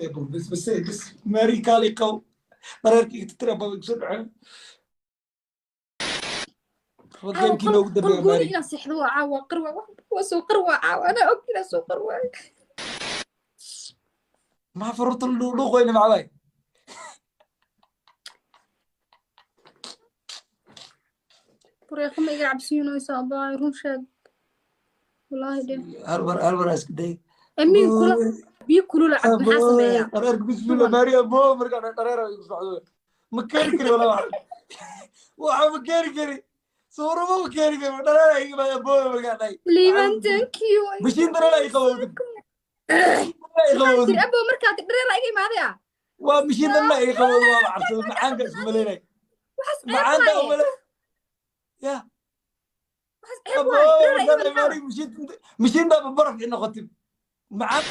Bas bas bas, maari kaali qaw dhareerkii titira baa igu soo dhacay. Caawa Gamekii qol noogu qol dambeeya gooni maari. Inaan seexdo waa caawa qarwa, waa soo qarwa caawa, anaa og inaan soo qarwaayo. Maxaa faruurta dhuuqoyna macbay? Bureeqa ma iga cabsiinaysa abaay? Run sheeg, wallaahi dheh. Hal mar, hal mar isku day. Amiin kula biyo kulula cab, maxaa sameeyaa? Dhareerka bismillah. Shuban. Maari abo, markaa dhareera igu socdo ma keeni kari, walaa waxa ma keeni kari, suurama ma keeni kari, dhareera iga baad abo markaa dhahay. Liiban, thank you. Mashiin dhareera ay qabowdin. Maxaa tiri abo markaa dhareera iga imaadaya? Waa mashiin dhanna ay qabowdin, waa cabsado, macaanka isku maleynay. Waxaas ceeb macaanta waaye. Umale ya. Waxaas ceeb abo waaye, dhareera iga markaa imaada. Maari mashiinta baraf i noqotay, macaan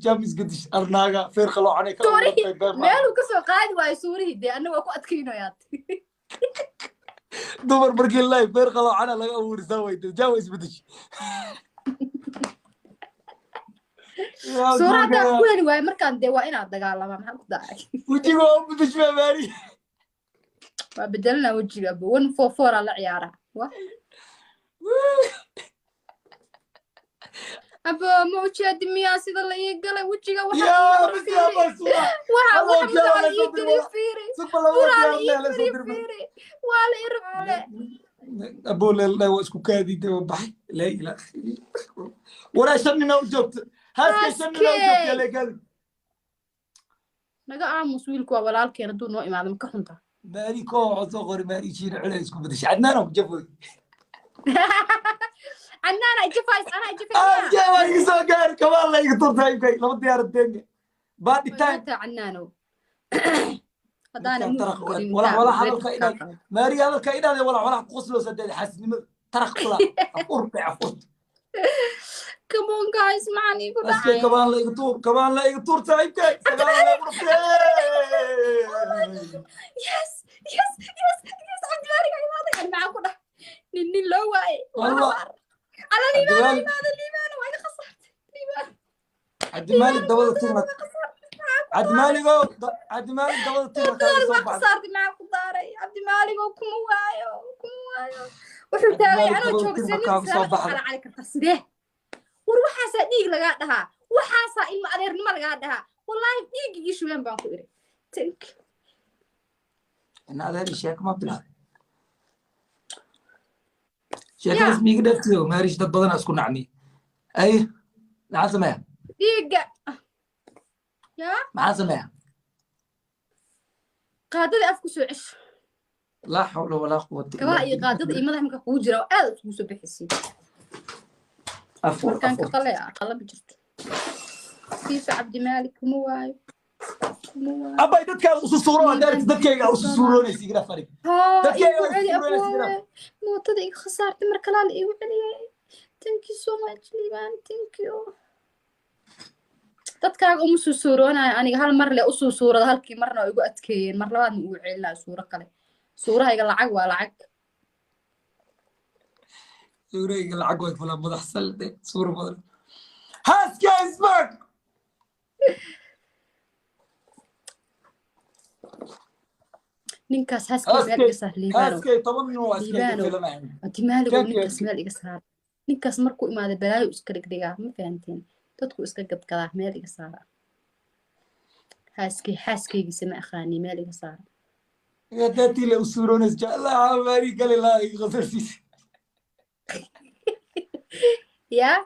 jaam isgadish arnaaga feer qaloocanay ka Suurihii abuurtay beer maaha. Meeluu ka soo qaadi waayo suurihii dee, anna waa ku adkaynayaa. Dumar markii lay feer qaloocana laga abuurisaa weyde, jaawa isbedeshay. Suura haddaan ku heli waayo markaan dee waa inaad dagaalamaa, maxaa ku dacay? Wejiga waa u bedeshmaa maari. Waa bedelanaa wejiga abo, 144 aa la ciyaaraa wa abo. Ma ujeedi miyaa sida la ii galay wejiga? Waxa ii yaa qoran bas fiiri. Yaa bas waa waxa laba waxa wakiyaal madaxa la la soo ii dirmay. geliyay fiiri. Suba laba buraa la wakiyaal ii la soo geliyay dirmay. Fiiri waa la ii rabale. Aboo leeldhay waa isku kaadiiday, waa baxay, laa ilaaha walaa shan nina u joogta haaskay, shan nina u joogta. Haaskey. Leekaadi. Naga aamus, wiilku waa walaalkeen, hadduu noo imaado ma ka xunta? Maari koo waxaa soo qoray maari jiina culay isku bedeshay, cadnaana ku jafoy. Cadnaana ijafays, anaa ijafay miyaa? Aaskee waa iga soo gaari kamaan la iga turtay imkay laba diyaarad deenge baadhi time. Waynataa Cadnaanow haddaana Ninkaan muud taraq ku gelin walax intaa walax reerka hadalka kaa inaad qaado. Maari hadalka inaad walax walax ku qosloosa dee xaasidnimada taraq kula afur bay afur. Come on guys, maxaan iigu Askee dhacay? Kabaan la iga tuur, kabaan la iga tuur saaxiibkay, sagaal la igu dhuftay. Yes yes yes yes, Cabdimaalik aa imaaday, ani maxaan ku dhahay? Nin nin loo waayey waa wallah habaar ala Liibaana. Cabdimaalik. Imaada Liibaana waa iga khasaartay Liibaan. Cabdimaalik Liibaana dabada mootada turna. waa iga khasaartay, maxaa ku daaray? Cabdimaaligow, Cabdimaalik dabada turna kaaga Mootadaadi soo waa baxday. khasaartay, maxaa ku daaray? Cabdimaalik oo kuma waayo, kuma waayo, wuxuu taagay Cabdimaalik anoo dabada jooga turna sidee nin kaaga soo islaamad u baxday. calacali kartaa sidee? War waxaasaa dhiig lagaa dhahaa, waxaasaa ilma adeernimo lagaa dhahaa, wallaahi dhiigga ii shubeen baan ku iri. Thank you. In adeer sheeko ma bilaabay sheekadaas yaa miiga dhaaftido maarish, dad badanaa isku nacni ay, maxaa sameeya? Dhiigga yaa. Maxaa sameeya? Qaadada af ku soo cesho. Laa xawla walaa quwata kabaha illaa iyo billah. Qaadada iyo madaxa marka kugu jira oo aad iskugu soo bixisay. Afur. Markaan ka Afur. qale qala ma jirto fiifa. Cabdimaalik kuma waayo, kuma waayo. Abay dadkaada usu suuro Liibaan, haddaad dadkayga thank you usu so much. suuroonaysa igra farig. Haa dadkayga iigu usu celi. suuroonaysa igra. Aboowe mootada iga khasaartay, mar kalaa la iigu celiyay. Thank you so much Liibaan, thank you. Dadkaaga uma soo suuroonayo aniga, hal mar le usoo suurada, halkii marna waa igu adkeeyeen, mar labaadna ugu celinayo suuro kale. Suurahayga lacag waa lacag. Suurayga lacag way fulaan madax salde suuro badan haaska isbaak. Ninkaas haskay meel haaskay iga saar Liibaanow. Haaskay 10 nin waa iskaga Liibaanow. filanaya. Cabdimaaligow. Thank you. Ninkaas meel iga saar, ninkaas markuu imaada balaayo iska dhigdhigaa, ma fahanteen? Dadku iska gadgadaa, meel iga saara. Haaskay xaaskaygiisa ma aqaani, meel iga saara. Hadaatii la usuuroonaysa jeclaha maari gali laa iga qasarsiisa. Yaa.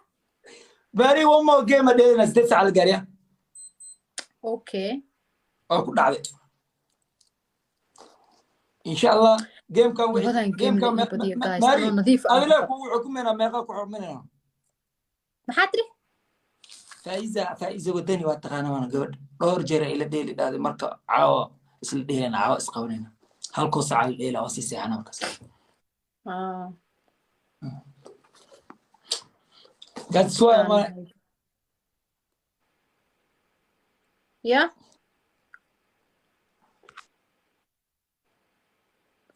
Maari, one more game adheedana 8 saac la gaariya. Okay. Waa ku dhacday, insha Allah gamekan wixii Labadan game gamekan la ii badiyo guys. Maari anoo nadiif ah adilaa ku kugu xukumayna, meeqa ku xukumayna? Maxaa tiri? Faiza, Faiza wadani waa taqaana, waana gabadh dhowr jeer ay ila dheeli dhahday, marka caawa isla dheelana, caawa isqabanayna halkoo saaca la dheela, waa sii seexana markaas. Ah, That's why aan ma nahay. Ya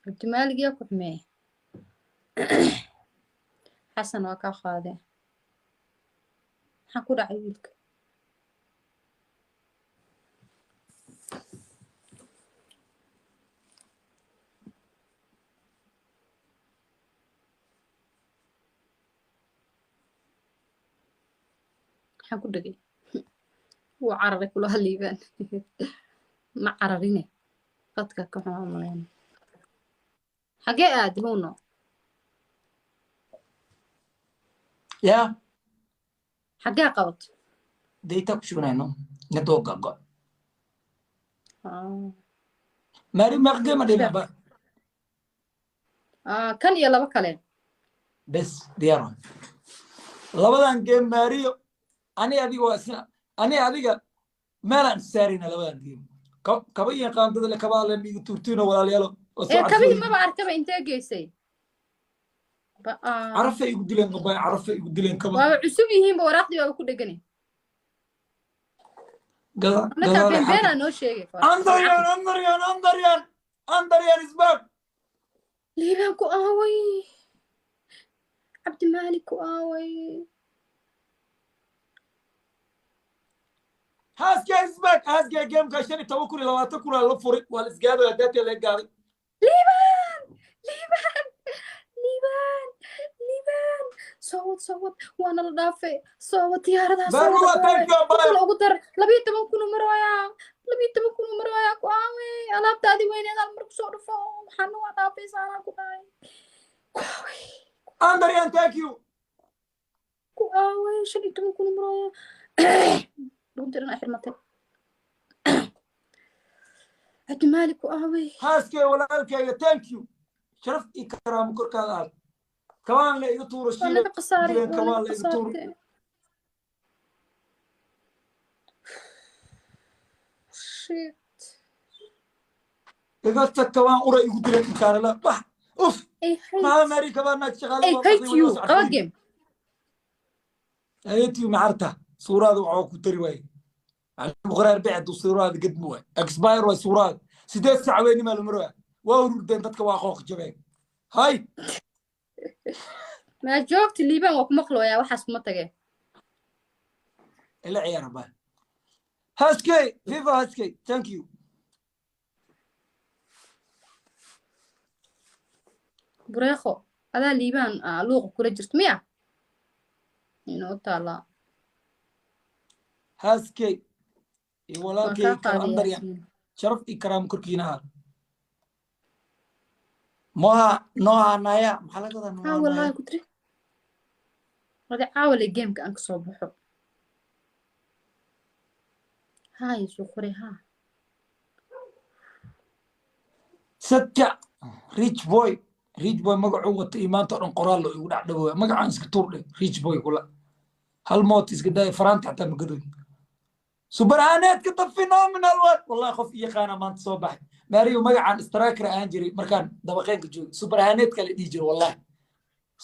Cabdimaalig yaa ku xumeeye? Xasan waa kaa qaadee, maxaa ku dhacay wiilka? Maxaan ku dhegay? Wuu cararay kulaha Liibaan. Ma cararine, qadka ka xumaa malayna. Xagee aadi huno? Yaa. Xagee qabato? Data ku shubanayno, network go. Mari meeqa game dhelna ba? Kan iyo laba kale. Bes, diyaar waay. Labadan game, Mario, ani adiga waa isna, ani adiga meelaan issaarayna labadan game. Kaba iyo qaandada le, kabaa le miiga tuurtiino, walaalayaalo. Waa soo Ee, kabihii carfooyin. Maba arkaba, intee geysay? Ba- Carafay igu dileen qabay, carafay igu dileen kaba. Waaba cusub yihiinba, waraaqdii baaba ku dhegani. Annagaa Gadaal. Beenbeenaa noo sheegay. Andarian, Andarian, Andarian, Andarian is back. Liibaan ku aaway? Cabdimaalik ku aaway? Haska is back. Haska gameka 15,000 iyo 20,000 aa la furay, waa la isgaadaya, daatii laga gaaday. Liibaan, Liibaan, Liibaan, Liibaan, soo wad, soo wad, waana la dhaafay, soo wad diyaaradaha, soo Barua, wad. thank you, Kale bye. ugu dar, 12,000 marooyaa, 12,000 marooyaa. Ku aaway alaabtaadii weyneed? Hal mar kusoo dhufo, waxaana waa dhaafaysa, anaa ku dhahay, ku aaway? Andarian, thank you. Ku aaway? 15,000 marooyaa, dhuuntii dhan ay xirmatay. Cabdimaalik ku aaway? Haaskee walaalkayga, thank you. Sharaf iyo karaamo korkaada aad. Kabaan la iga tuuro Waa shiiba. naga khasaaray. Dileen Waa kabaan naga la iga tuuro. khasaartay. Shit. Iga tag, kabaan ura igu dileen inkaarala. Wax uf. I hate Maxaa Mari kabaan naag shaqaale I waa hate qasay you. waa soo Qaba carfooyin. game. I hate you maxarta. Suuraada waxaa ku tari waaye. Buqraar bicdu suuraada gadmi waay. Expire waay suuraada. 8 saac weynima la marwaa. Waa ururdeen dadka, waa qooq jabeen. Hay. Maa joogta Liibaan? Waa ku maqlooyaa, waxaas kuma tagee. Ila ciyaar baa. Haskey, viva Haskey, thank you. Bureekho, adaa Liibaan luuqa kula jirto miya? Inoo taalaa. Haskey iyo Waan walaalkay kaa kala qaaday. Andaryan. Yaasiin. Sharaf iyo karaamo korkiina ahaad. Moha noha naya, maxaa laga wadaa Haa. noha naya? Wallaahi ku tiri wadi caawale gameka aan kasoo baxo, haay, soo qoray haa. Sadka rich boy, rich boy magacuu wata iyo maanta oo dhan qoraal loo igu dhex dhawooya. Magacaan iska tuur dheh, rich boy kula hal moot iska daaya, faraanta xataa ma gadoy. Subarhaneedka the phenomenal one, wallahi qof i yaqaana maanta soo baxay. Maariyo, magacaan striker ahaan jiray markaan dabaqeenka joogay, subarhaneedka la dhihi jiray. Wallahi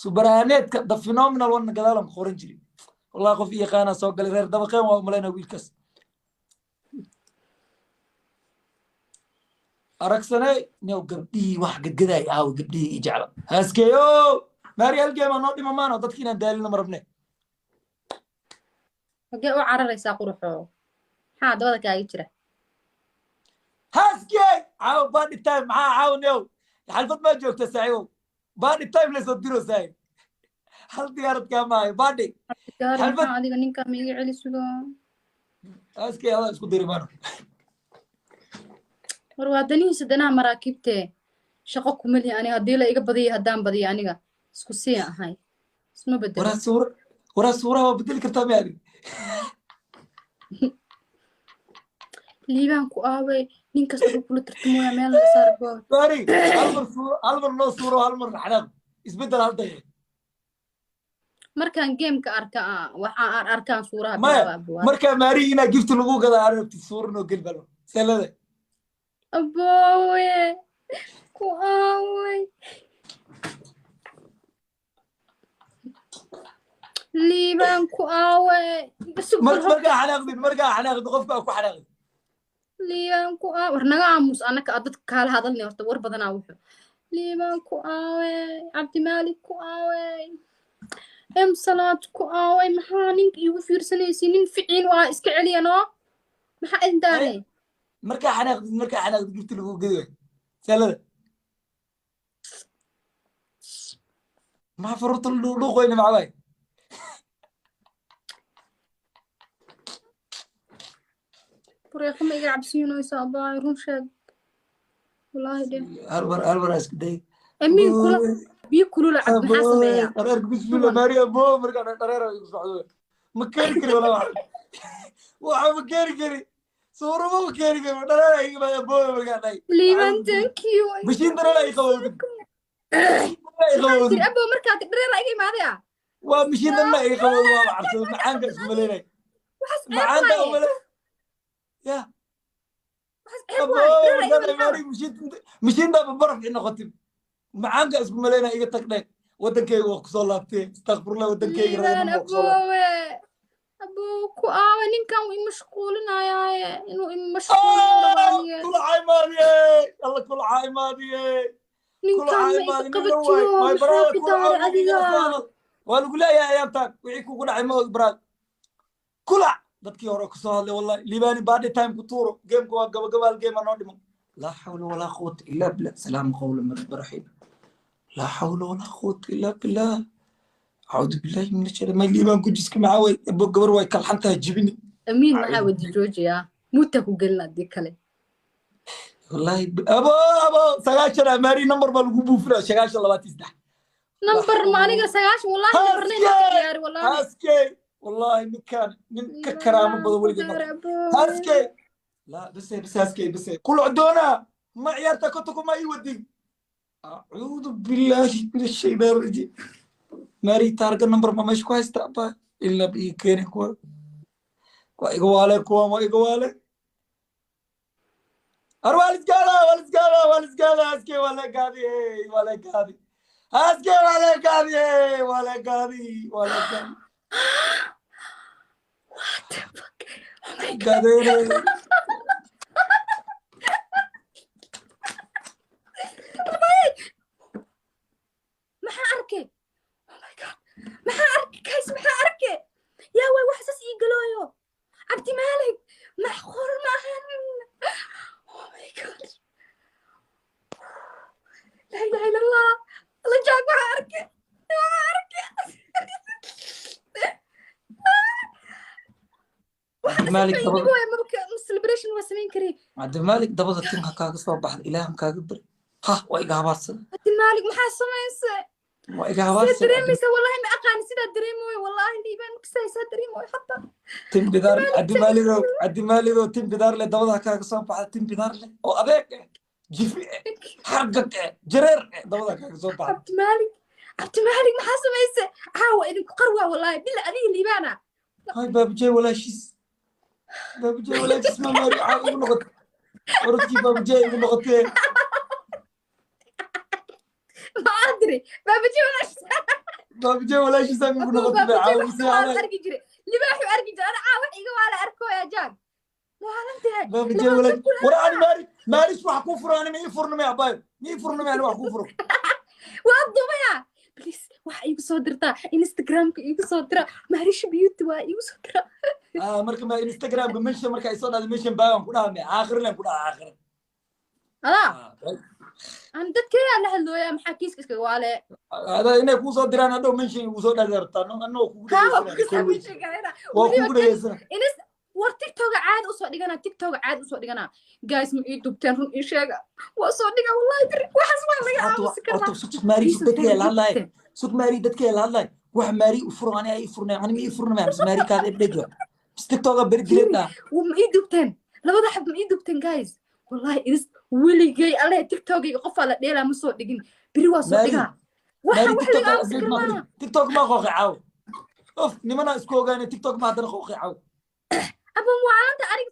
subarhaneedka the phenomenal one gadaalan ku qoran jiray. Wallahi qof i yaqaana soo galay, reer dabaqeen waa umalaynaa wiilkaas. Aragsanay new gabdhihii wax gadgadaay aawo, gabdhihii i jecla. Haaskeeyo Maari, hal game aa noo dhima maano, dadki inaan daalino ma rabne. Hagee u cararaysaa quruxoo? Maxaa dabada kaaga jira? Haskey, caawo party time. Maxaa caawo new xalfad maa joogta saaxiibow? Party time lasoo diro saaxiib, hal diyaarad kaa maayo party. Gaari. Xalfad. Maxaa adiga ninkaa ma iga celi sugo? Haskey, adaa isku diri maano. War waa danihiisa, danaha maraakiibtee, shaqo kuma lihi aniga. Haddii la iga badiyo, haddaan badiyo, aniga isku sii ahay, isma bedelo. Waraa suura, waraa suuraha waa bedeli kartaa miya adiga? Liibaan ku aaway? Nin kasta wuxuu kula tartamooyaa meel laga saara booy. Maari, hal mar suuro, hal mar noo suuro, hal mar xanaaq isbedel, hal daqiiqo. Markaan gameka arka waxaan arkaan suuraha Maya, bilaaba abuwaa. Markaa Maari inaa gifti lagu gadaa arabti, suura noo geli balo selada. Aboowe, ku aaway Liibaan? Ku aaway? Sug bal horta. Markaa xanaaqdin, markaa xanaaqdin, qofka ku xanaaqdin. Liibaan ku aaw? War naga aamus, annaka aad dadka kaala hadalnay horta, war badanaa wuxuu. Liibaan ku aaway? Cabdimaalik ku aaway? Em Salaad ku aaway? Maxaa ninka iigu fiirsanaysi? Nin ficiin waa iska celiya noo, maxaa idin daaray? Markaa xanaaqdid, markaa xanaaqdid, gifti lagu gedi waay selada. Maxaa faruurta dhuuqoyna macbaay? Bureeqa ma iga cabsiinayso abaay, run sheeg. Wallaahi dheh. Hal mar isku day. Amiin kula biyo kulula cab, maxaa sameeyaa? Dhareerka bismillah maariya bo markaa dhareera igu socdo. Ma keeni kari walaa, waxa ma keeni kari, suurama ma keeni kari, dhareera iga baa bo markaa dhahay. Liiban, thank you. Mashiin dhareera ay qabowdin. Maxaa tiri abo markaa dhareera iga imaadaya? Waa mashiin dhanna iga qabowdin, waa cabsado, macaanka isku maleynay. Waxaas ceeb macaanka waaye. Umale ya. Waxaas ceeb waaye. Dhareera iga imaada. Mashiinta baraf i noqotay, macaanka isku maleynay, iga tagdhe, wadankayga waa kusoo laabtee, astakfirullah, wadankayga Liiban reerma waa kusoo laabtay. Aboowe, aboowe ku aawe, ninkan wuu imashquulinayaaye, inuu imashquulin rabaa. Kulaca imaadiye, alla kulaca imaadiye. Ninkan ma iga qabatiyo, maxaa ku daaray adiga? Waa lagu leeyahay ayaantaan wixii kugu dhacay ma og brad kulac dadkii hore kusoo hadlay. Wallahi liibani baadhi time ku tuuro, gameka waa gabagabaal, game noo dhimo. Laa xawla walaa quwata illaa billah. Salaamu qawlan min rabbi raxiim. Laa xawla walaa quwata illaa billah. Acuudu billahi min ashaytaan. May liibaan gujiska maxaa way gabar way kalxantahay jibini. Amiin, maxaa wadi joojiyaa, muta ku gelin haddii kale. Wallahi abo abo 90 amaari number baa lagu buufinaa, 90 23. Number ma aniga 90? Wallahi numberna inaa ka ciyaari wallahi. Haskey, wallahi ninkaan nin ka karaamo badan weligay ma haskey. La bise bise haskey bise kuluc doonaa ma ciyaarta kotoko ma ii wadin. Acuudu billahi min ashaytaan rajiim. Maari taarga number ma meesha ku haysta abba ilaa ii keeni kuwa waa iga waale, kuwan waa iga waale. Ar waa lisgaada, waa lisgaada, waa lisgaada. Haskey waa la gaadi, waa la gaadi. Haskey waa la gaadi, waa la gaadi, waa la gaadi. What the fuck? Oh my God. Gaadeyne. Maxaa arkay? Oh my God, maxaa arkay guys? Maxaa arkay? Yaa waay wax saas ii galooyo? Cabdimaalik macquul ma ahan. Oh my God, laa ilaha illa Allah. La jaag, waxaa arkay, waxaa arkay. Cabdimaalik Celebration waa samayn karay. Cabdimaalik dabada tinka kaaga soo baxda, ilaahan kaaga bari ha, waa iga habaarsan. Cabdimaalik, maxaa samaysay? Waa iga Sidaa habaarsan. dareemaysa wallahi ma aqaani sidaa dareemayo. Wallahi Liibaan makasay saa dareemayo xataa. Tin bidaar Cabdimaaligow, Cabdimaaligow, tin bidaar leh dabada kaaga soo baxda, tin bidaar leh oo adeeg eh, jifi eh, xargag eh, jareer eh, dabada kaaga soo baxda. Cabdimaalik, Cabdimaalik, maxaa samaysay? Caawa idinku qarwaa wallahi bila adiga Liibaana. Hay baabujey walaashiis, baabujey walaashiis ma maari caa igu noqotay, orodkii baabujey igu noqotee. Ma adri baabaji walaashiis. Baabujey walaashiis aan igu noqotay bay Baabaji caawa wax waa la mise arki jiray, libaaxu arki jiray, ana caawa wax iga waa la arkooya jaag waalantahay. Baabujey walaash wara ani maari maaris wax kuu furo, ani ma ii furno, may abaayo ma ii furno, may ani wax kuu furo. Waa duubaya, please waxa iigu soo dirtaa Instagramka, iigu soo dira Marisha Beauty, waa iigu soo dira. Ah, marka ma Instagramka mention, marka ay soo dhahday mention baagan ku dhaha, may aakhirlen ku dhaha aakhir. Adaa aan dadkeeyaa la hadlooyaa, maxaa kiiska iskaga waale? Ada inay kuu soo diraan hadhow mention igu soo dhahdi rabtaa, annagoo kugu haa, waa dhegeysanaya kugu sheeganayna. Waa kugu dhegeysana. Inis war TikToka caadi usoo dhigana, TikToka caadi usoo dhigana. Guys, ma ii dubteen? Run ii sheega, waa soo dhiga wallahi biri. Waxaas waa laga aamusi karaa. Horta sug, maari sug, dadkee la hadlaay, sug maari, dadkee la hadlaay. Wax maari u furo, ani ay furnay, ani ma ii furnay, mise maari kaada ibdheg mise TikToka beri dileed ah. Ma ii dubteen labada xab? Ma ii dubteen guys? Wallahi inis weligay alle TikTokayga qofaa la dheelaa ma soo dhigin, beri waa soo Maari, dhigaa. Waxa maari wax TikTok laga aamusi update ma karaa. TikTok ma qooqi caaw of nimana isku ogaanay, TikTok ma haddana qooqi caaw. Aba mucaalanta aniga.